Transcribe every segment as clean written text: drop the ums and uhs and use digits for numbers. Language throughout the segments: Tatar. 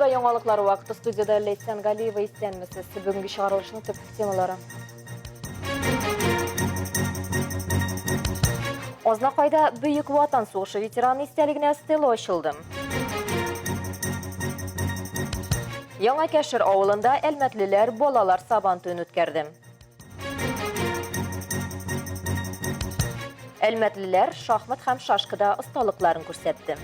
Культура яңалыклары вакыты студиядә Ләйсән Галиева исәнмесез. Бүгенге чыгарылышның төп темалары. Азнакайда Бөек Ватан сугышы ветераны истәлегенә стела ачылды. Яңа Кәшер авылында әлмәтлеләр балалар сабан туен үткәрде. Әлмәтлеләр шахмат һәм шашкада осталыкларын күрсәтте.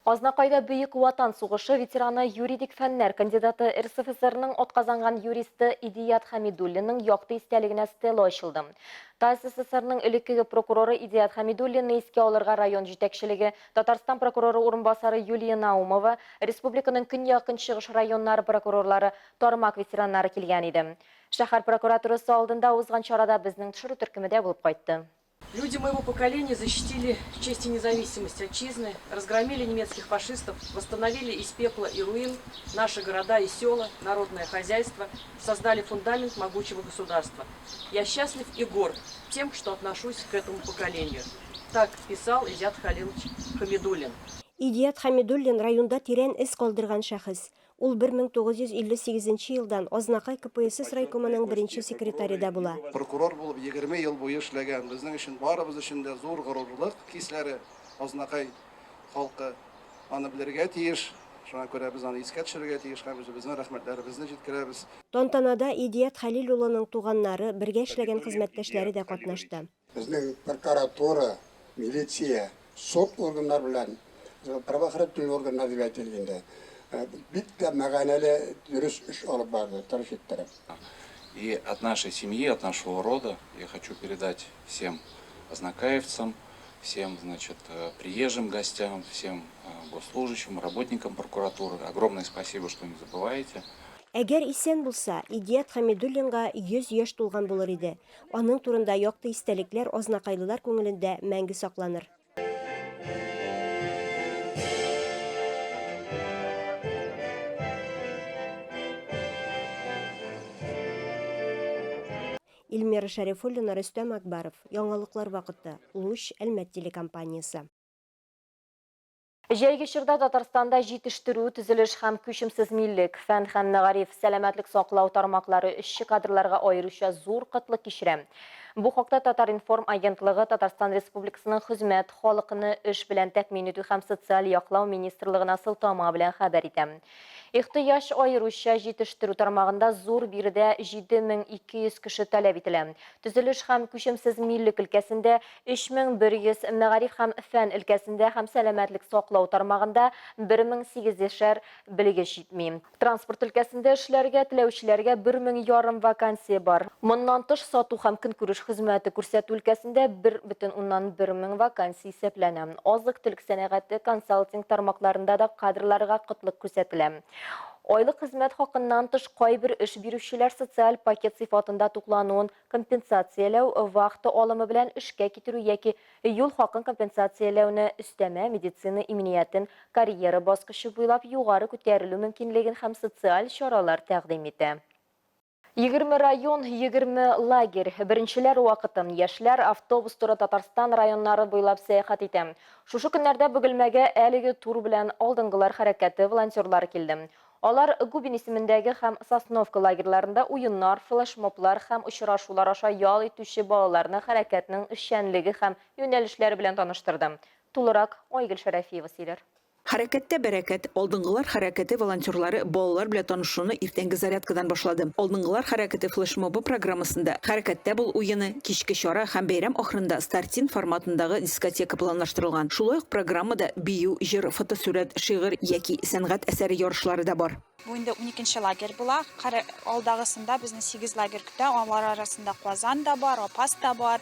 Азнакайда Бөек Ватан сугышы ветераны, юридик фәннәр кандидаты, РСФСРның атказанган юристы Идият Хәмидуллинның якты истәлегенә стела ачылды. ТАССРның элеккеге прокуроры Идият Хәмидуллинны искә алырга район җитәкчелеге, Татарстан прокуроры урынбасары Юлия Наумова, республиканың көньяк-көнчыгыш районнары прокурорлары, тармак ветераннары килгән иде. Шәһәр прокуратурасы алдында узган чарада безнең төшерү төркеме дә булып кайтты. Люди моего поколения защитили честь и независимость отчизны, разгромили немецких фашистов, восстановили из пепла и руин наши города и села, народное хозяйство, создали фундамент могучего государства. Я счастлив и горд тем, что отношусь к этому поколению. Так писал Изят Халилович Хамидуллин. Идият Хәмидуллин районда тирән эз калдырган шәхес. Ул 1958 нче елдан Азнакай КПСС райкомының беренче секретаре дә була. Прокурор булып 20 ел буе эшләгән, безнең өчен, барыбыз өчен дә зур горурлык хисләре, Азнакай халкы аны белергә тиеш, шуңа күрә без аны искә төшерергә тиеш һәм үзебезнең рәхмәтләребезне җиткерәбез. Тантанада Идият Хәлил улының туганнары, бергә эшләгән хезмәттәшләре дә катнашты. Безнең прокуратура, милиция, суд органнары белән, правоохранительный органнар дип әйтелик инде, бик тә мәгънәле, дөрес эш алып барды, тырыш иттереп. И от нашей семьи, от нашего рода я хочу передать всем азнакаевцам, всем, значит, приезжим гостям, всем госслужащим, работникам прокуратуры огромное спасибо, что не забываете. Әгәр исән булса, Идият Хәмидуллинга 100 яшь тулган булыр иде. Аның турында якты истәлекләр азнакайлылар күңелендә мәңге сакланыр. Эльмира Шәрифуллина, Рөстәм Акбаров. Яңалыклар вакыты. Луч, Әлмәт телекомпаниясе. Җәйге чорда Татарстанда җитештерү, төзелеш һәм күчемсез миллек, фән һәм мәгариф, сәламәтлек саклау тармаклары эшче кадрларга аеруча зур кытлык кичерә. Бу хакта Татар-информ агентлыгы Татарстан Республикасының Хезмәт, халыкны эш белән тәэмин итү һәм социаль яклау министрлыгына сылтама белән хәбәр итә. Ихтыяҗ аеруча җитештерү тармагында зур, биредә 7200 кеше таләп ителә. Төзелеш һәм күчемсез миллек өлкәсендә 3100, мәгариф һәм фән өлкәсендә һәм сәламәтлек саклау тармагында 1800 шәр белгеч җитми. Транспорт өлкәсендә эшләргә теләүчеләргә бер мең ярым вакансия бар. Моннан тыш, сату һәм көнкүреш хезмәте күрсәтү өлкәсендә 1,1 мең вакансия исәпләнә. Азык-төлек сәнәгате, консалтинг тармакларында да кадрларга кытлык күзәтелә. Айлык хезмәт хакыннан тыш, кайбер эш бирүчеләр социаль пакет сыйфатында туклануын компенсацияләү, вахта алымы белән эшкә китерү яки Юл хакын компенсацияләүне, өстәмә медицина иминиятен, карьера баскычы буйлап югары күтәрелү мөмкинлеген һәм социаль чаралар тәкъдим итә. 20 район, 20 лагерь. Беренчеләр вакыты. Яшьләр автобус туры Татарстан районнары буйлап сәяхәт итә. Шушы көннәрдә Бөгелмәгә әлеге тур белән Алдынгылар хәрәкәте волонтерлары килде. Алар Губин исемендәге һәм Сосновка лагерьларында уеннар, флешмоблар һәм очрашулар аша ял итүче балаларны хәрәкәтнең эшчәнлеге һәм юнәлешләре белән таныштырды. Тулырак Айгөл Шәрәфиева сөйләр. Хәрәкәттә бәрәкәт. Алдынгылар хәрәкәте волонтерлары балалар белән танышуны иртәнге зарядкадан башлады. Алдынгылар хәрәкәте флешмобы программасында Хәрәкәттә бул уены, кичке чара һәм бәйрәм ахырында Стартин форматындагы дискотека планлаштырылган. Шулай ук программада бию, җыр, фотосурәт, шигырь яки сәнгать әсәре ярышлары да бар. Бу инде уникенче лагерь була. Һәр алдагысында безне сигез лагерь көтә. Алар арасында Казан да бар, Апас та бар.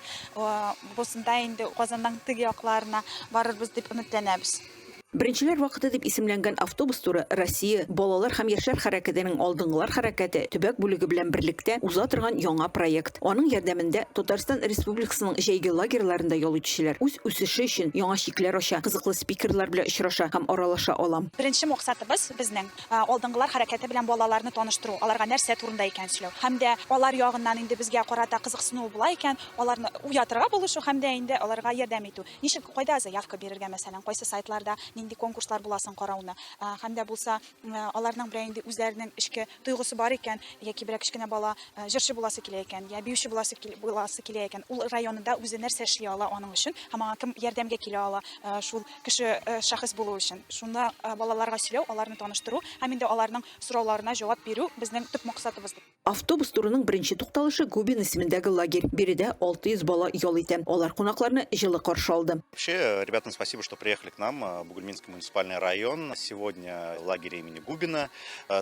Бусында инде Казанның теге якларына барырбыз дип өметләнәбез. Беренчеләр вакыты дип исемләнгән автобус туры Россия балалар һәм яшьләр хәрәкәтенең Алдынгылар хәрәкәте төбәк бүлеге белән берлектә уза торган яңа проект. Аның ярдәмендә Татарстан Республикасының җәйге лагерьларында ял итүчеләр үз үсеше өчен яңа чикләр ача, кызыклы спикерлар белән очраша һәм аралаша ала. Беренче максатыбыз безнең, Алдынгылар хәрәкәте белән балаларны таныштыру, аларга нәрсә турында икәнен сөйләү. Һәм дә алар ягыннан инде безгә карата кызыксыну була икән, аларны уятырга булышу һәм дә инде аларга ярдәм итү. Ничек, кайда заявка бирергә, мәсәлән, кайсы сайтларда, нинди конкурслар буласын карауны. Һәм дә булса, аларның берәр инде үзләренең эчке тойгысы бар икән, яки берәр кечкенә бала җырчы буласы килә икән, я биюче буласы буласы килә икән, ул районында үзе нәрсә эшли ала аның өчен һәм аңа кем ярдәмгә килә ала шул кеше шәхес булу өчен. Шуны балаларга сөйләү, аларны таныштыру һәм инде аларның сорауларына җавап бирү безнең төп максатыбыз. Автобус турының беренче тукталышы Губин исемендәге лагерь. Биредә 600 бала ял итә. Алар кунакларны җылы каршы алды. Вообще, ребятам спасибо, что приехали к нам, в Бугульминский муниципальный район. Сегодня в лагере имени Губина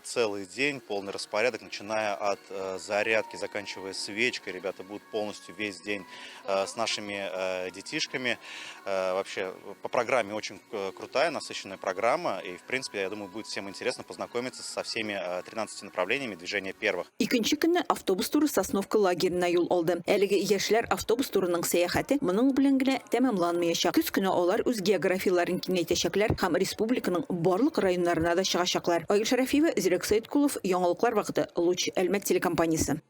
целый день, полный распорядок, начиная от зарядки, заканчивая свечкой. Ребята будут полностью весь день с нашими детишками. Вообще, по программе очень крутая, насыщенная программа. И, в принципе, я думаю, будет всем интересно познакомиться со всеми 13 направлениями движения первых. Икенче көнне автобус туры Сосновка лагерена юл алды. Әлеге яшьләр автобус турының сәяхәте моның белән генә тәмамланмаячак. Көз көне алар үз географияләрен киңәйтәчәкләр һәм республиканың барлык районнарына да чыгачаклар. Айгөл Шәрәфиева, Зирәк Сәеткулов, Яңалыклар вакыты, Луч, Әлмәт телекомпаниясе.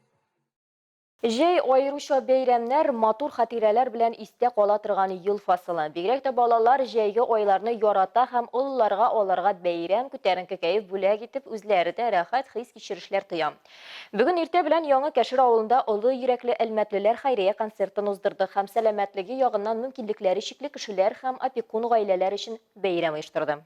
Җәй аеруча бәйрәмнәр, матур хатирәләр белән истә кала торган ел фасылы. Бигрәк тә балалар җәйге айларны ярата һәм олыларга аларга бәйрәм күтәренке кәеф бүләк итеп, үзләре дә рәхәт хис-кичерешләр тоя. Бүген иртә белән Яңа Кәшер авылында олы йөрәкле әлмәтлеләр хәйрия концертын уздырды һәм сәламәтлеге ягыннан мөмкинлекләре чикле кешеләр һәм опекун гаиләләр өчен бәйрәм оештырды.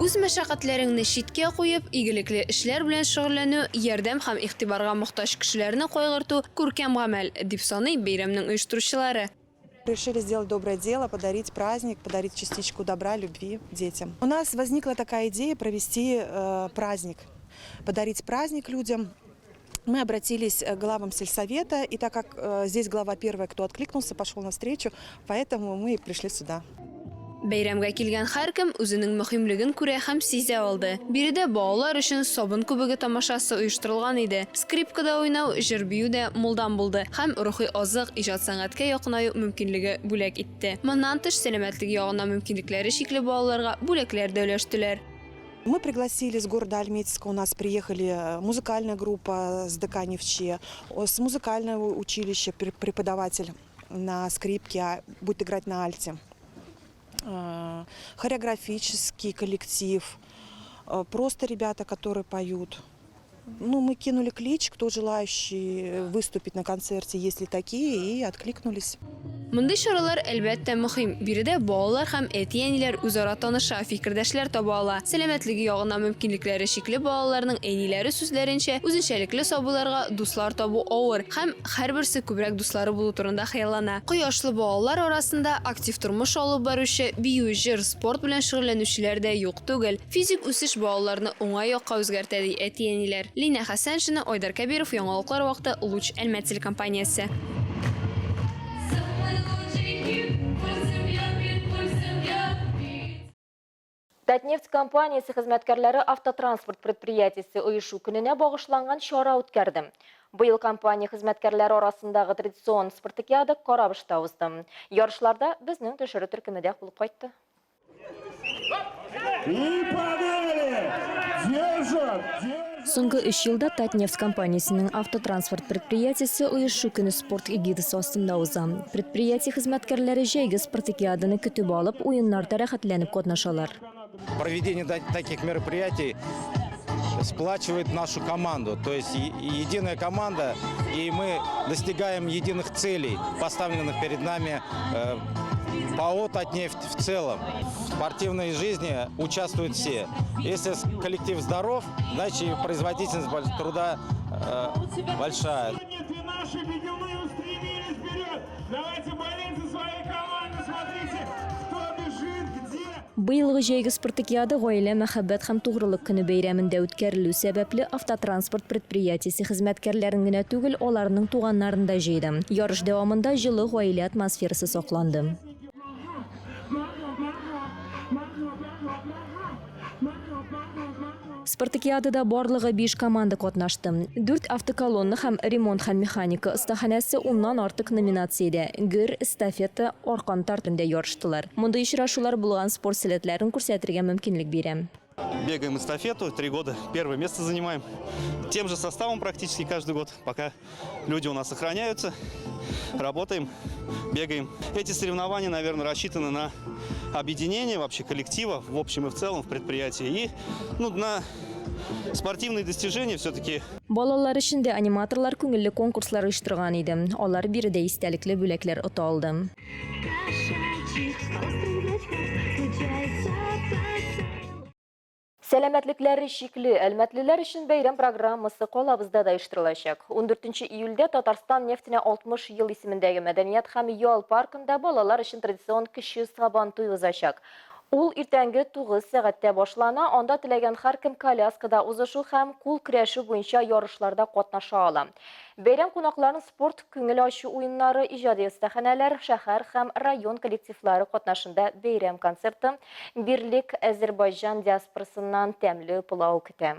Үз мәшәкатьләреңне читкә куеп, игелекле эшләр белән шөгыльләнү, ярдәм һәм игътибарга мохтаҗ кешеләрне кайгырту, күркәм гамәл, дип саный бәйрәмнең оештыручылары. Решили сделать доброе дело, подарить праздник, подарить частичку добра, любви детям. У нас возникла такая идея провести э, праздник, подарить праздник людям. Мы обратились к главам сельсовета, и так как э, здесь глава первая, кто откликнулся, пошел навстречу, поэтому мы и пришли сюда. Бәйрәмгә килгән һәркем үзенең мөһимлеген күрә һәм сизә алды. Биредә балалар өчен сабын күбеге тамашасы оештырылган иде. Скрипкада уйнау, җыр-бию дә мулдан булды һәм рухи азык, иҗат-сәнгатькә якынаю мөмкинлеге бүләк итте. Моннан тыш, сәламәтлеге ягыннан мөмкинлекләре чикле балаларга бүләкләр дә өләштеләр. Мы пригласили с города Альметьевска, у нас приехали э, музыкальная группа с ДК «Нефтчи», с музыкального училища преподаватель на скрипке, а, будет играть на альте. Э, хореографический коллектив, э, просто ребята, которые поют. Ну, мы кинули клич, кто желающий выступить на концерте, есть ли такие, и откликнулись. Мондый чаралар, әлбәттә, мөһим. Биредә балалар һәм әти-әниләр үзара таныша, фикердәшләр таба ала. Сәламәтлеге ягыннан мөмкинлекләре чикле балаларның әниләре сүзләренчә, үзенчәлекле сабыйларга дуслар табу авыр һәм һәрберсе күбрәк дуслары булу турында хыяллана. Кояшлы балалар арасында актив тормыш алып баручы, бию, җыр, спорт белән шөгыльләнүчеләр дә юк түгел. Физик үсеш балаларны уңай якка үзгәртә, ди әти-әниләр. Линә Хәсәншина, Айдар Кәбиров, Яңалыклар вакыты, Луч, Әлмәт телекомпаниясе. Татнефть компаниясе хезмәткәрләре автотранспорт предприятиесе оешу көненә багышланган чара үткәрде. Быел компания хезмәткәрләре арасындагы традицион спартакиада Карабышта узды. Ярышларда безнең төшерү төркеме дә булып кайтты. Соңгы өч елда Татнефть компаниясенең автотранспорт предприятиесе оешу көне спорт эгидасы астында уза. Предприятие хезмәткәрләре җәйге спартакиаданы көтеп алып, уеннарда рәхәтләнеп катнашалар. Проведение таких мероприятий сплачивает нашу команду. То есть единая команда, и мы достигаем единых целей, поставленных перед нами э, ПАО «Татнефть» в целом. В спортивной жизни участвуют все. Если коллектив здоров, значит и производительность труда э, большая. Наши бегуны устремились вперед. Давайте болеть за свои команды. Смотрите, кто бежит, где. Быелгы җәйге спартакиада Гаилә, мәхәббәт һәм тугрылык көне бәйрәмендә үткәрелү сәбәпле, автотранспорт предприятиесе хезмәткәрләрен генә түгел, аларның туганнарын да җыйды. Ярыш дәвамында җылы гаилә атмосферасы сакланды. Спартакиадада барлыгы биш команда катнашты. Дүрт автоколонна һәм ремонт һәм механика остаханәсе уннан артык номинациядә, гер, эстафета, аркан тарту-ндә ярыштылар. Мондый очрашулар булган спорт сәләтләрен күрсәтергә мөмкинлек бирә. Бегаем эстафету, три года первое место занимаем. Тем же составом практически каждый год, пока люди у нас сохраняются. Работаем, бегаем. Эти соревнования, наверное, рассчитаны на объединение вообще коллектива в общем и в целом в предприятии. И ну, на спортивные достижения все-таки. Балалар өчен дә аниматорлар күңелле конкурслар оештырган иде. Алар биредә истәлекле бүләкләр ота алды. Сәламәтлекләре чикле әлмәтлеләр өчен бәйрәм программасы калабызда да оештырылачак. 14 июльдә Татарстан нефтенә 60 ел исемендәге мәдәният һәм ял паркында балалар өчен традицион кече Сабан туе узачак. Ул иртәнге 9 сәгатьтә башлана, анда теләгән һәркем коляскада узышу һәм кул көрәше буенча ярышларда катнаша ала. Бәйрәм кунакларын спорт, күңел ачу уеннары, иҗади остаханәләр, шәһәр һәм район коллективлары катнашында бәйрәм концерты, Бирлик Әзербайҗан диаспорасыннан тәмле пылау көтә.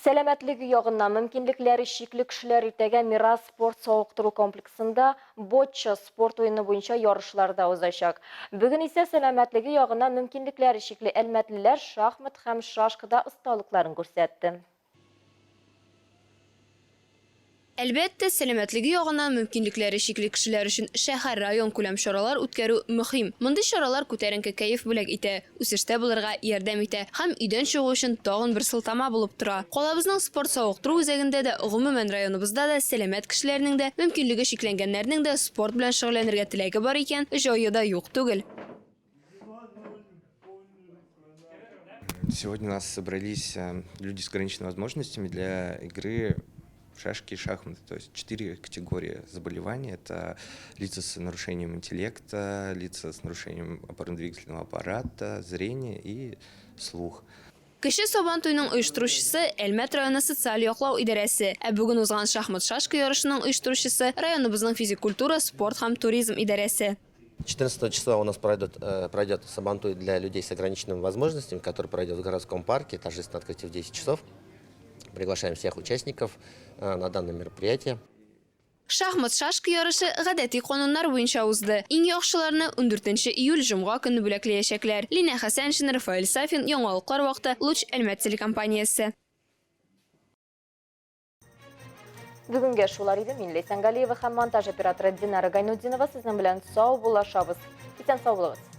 Сәламәтлеге ягыннан мөмкинлекләре чикле кешеләр иртәгә Мирас спорт-савыктыру комплексында бочча спорт уены буенча ярышлар да узачак. Бүген исә сәламәтлеге ягыннан мөмкинлекләре чикле әлмәтлеләр шахмат һәм шашкада осталыкларын күрсәтте. Әлбәттә, сәламәтлеге ягыннан мөмкинлекләре чикле кешеләр өчен шәһәр, район күләм чаралар үткәрү мөһим. Мондый чаралар күтәренке кәеф бүләк итә, үсештә булырга ярдәм итә һәм өйдән чыгу өчен тагын бер сылтама булып тора. Калабызның спорт-савыктыру үзәгендә дә, гомумән, районыбызда да сәламәт кешеләрнең дә, мөмкинлеге чикләнгәннәрнең дә спорт белән шөгыльләнергә теләге бар икән, җае да юк түгел. Сегодня у нас собрались э, люди с ограниченными возможностями для игры в шашки и шахматы. То есть четыре категории заболеваний. Это лица с нарушением интеллекта, лица с нарушением опорно-двигательного аппарата, зрения и слух. Кече Сабан туеның оештыручысы, Әлмәт районы социаль яклау идарәсе, ә бүген узган шахмат-шашка ярышының оештыручысы, районыбызның физик культура, спорт һәм туризм идарәсе. 14 числа у нас пройдет, э, пройдет Сабантуй для людей с ограниченными возможностями, который пройдет в городском парке, торжественное открытие в 10 часов. Приглашаем всех участников э, на данное мероприятие. Шахмат-шашка ярышы гадәти кануннар буенча узды. Иң яхшыларны ундүртенче июль җомга көнне бүләкләячәкләр. Линә Хәсәншина, Рафаэль Сафин, Яңалыклар вакыты, Луч Әлмәт телекомпаниясе. Бүгенгә шулар иде. Мин Ләйсән Галиева һәм монтаж операторы Динара Гайнутдинова сезнең белән сау булашабыз. Исән сау булыгыз.